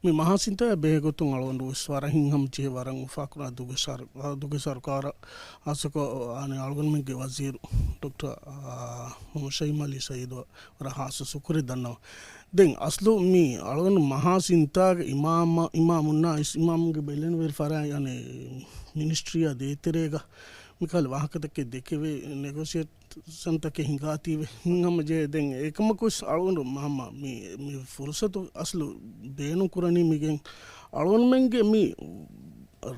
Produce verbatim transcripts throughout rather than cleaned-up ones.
މި މަހާ ސިންތާއާ ބެހޭގޮތުން އަޅުގަނޑު ވެސް ވަރަށް ހިތްހަމަޖެހި ވަރަށް އުފާކުރާ ދުވެ ސަރު-، ދުވެ ސަރުކާރަށް ހާއްސަކޮށް އަނެއް އަޅުގަނޑުމެންގެ ވަޒީރު ޑޮކްޓަރ، އާ، މުހައްމަދު ޝައިމް އަލީ ސައީދު ވަރަށް ހާއްސަ ޝުކުރެއް ދަންނަވަން. ދެން އަސްލު މި އަޅުގަނޑު މަހާ ސިންތާގެ އިމާމަށް، އިމާމުންނާ އިސް އިމާމުންގެ ބެލެނިވެރި ފަރާތް އަނެއް މިނިސްޓްރީއާ ދޭތެރޭގަ މިކަހަލަ ވާހަކަތަކެއް ދެކެވޭ، ނެގޯސިއޭޝަންތަކެއް ހިނގާތީވެ ހިތްހަމަޖެހޭ. ދެން އެކަމަކުވެސް އަޅުގަނޑު މަހަމަ މި، މި ފުރުސަތު އަސްލު ބޭނުން ކުރަނީ މިގެން އަޅުގަނޑުމެންގެ މި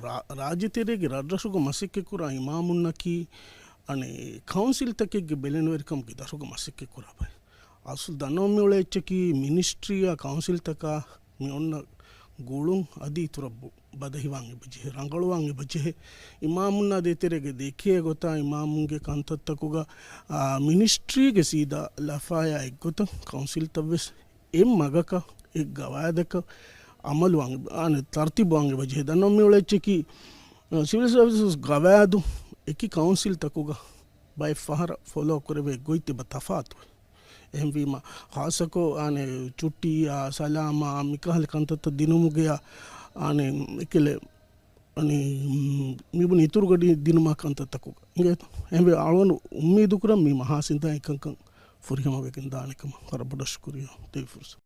ރާ-، ރާއްޖެތެރޭގެ ރަށްރަށުގަ މަސައްކަތްކުރާ އިމާމުންނަކީ އަނެއް ކައުންސިލްތަކެއްގެ ބެލެނިވެރިކަމުގެ ދަށުގަ މަސައްކަތްކުރާ ބައެއް. އަސްލު ދަންނަވަން މިއުޅޭ އެއްޗަކީ މިނިސްޓްރީއާ ކައުންސިލްތަކާ މި އޮންނަ ގުޅުން އަދި އިތުރަށް ބު-، ބަދަހިވާން އެބަޖެހޭ، ރަނގަޅުވާން އެބަޖެހޭ. އިމާމުންނާ ދޭތެރޭގަ ދެކޭ ގޮތާ އިމާމުންގެ ކަންތައްތަކުގަ، އާ، މިނިސްޓްރީގެ ސީދާ ލަފާޔާ އެއްގޮތަށް ކައުންސިލްތައްވެސް އެއް މަގަކަށް އެއް ގަވާއިދަކަށް އަމަލުވާން އެބަ-، އާނެ، ތަރުތީބުވާން އެބަޖެހޭ. ދަންނަވަން މިއުޅޭ އެއްޗަކީ، އާ، ސިވިލް ސާވިސަސް ގަވާއިދު އެކި ކައުންސިލްތަކުގަ ބައެއް ފަހަރަށް ފޮލޯ ކުރެވޭ ގޮތް އެބަ ތަފާތުވޭ. އެހެންވީމަ، ހާއްސަކޮށް، އާނެ، ޗުއްޓީއާ، ސަލާމާ، މިކަހަލަ ކަންތައްތައް ދިނުމުގެޔާ، އާނެ، އެކެލެ، އަނެ، މި-، މިބުނި އިތުރު ގަޑި ދިނުމާ ކަންތައްތަކުގަ އިނގޭތޯ. އެހެންވެ، އަޅުގަނޑު އުއްމީދުކުރަން މި މަހާ ސިންތާ އެކަންކަން ފުރިހަމަވެގެން ދާނެ ކަމަށް. ވަރަށް ބޮޑަށް ޝުކުރިއްޔާ ދެވި ފުރުސަތު.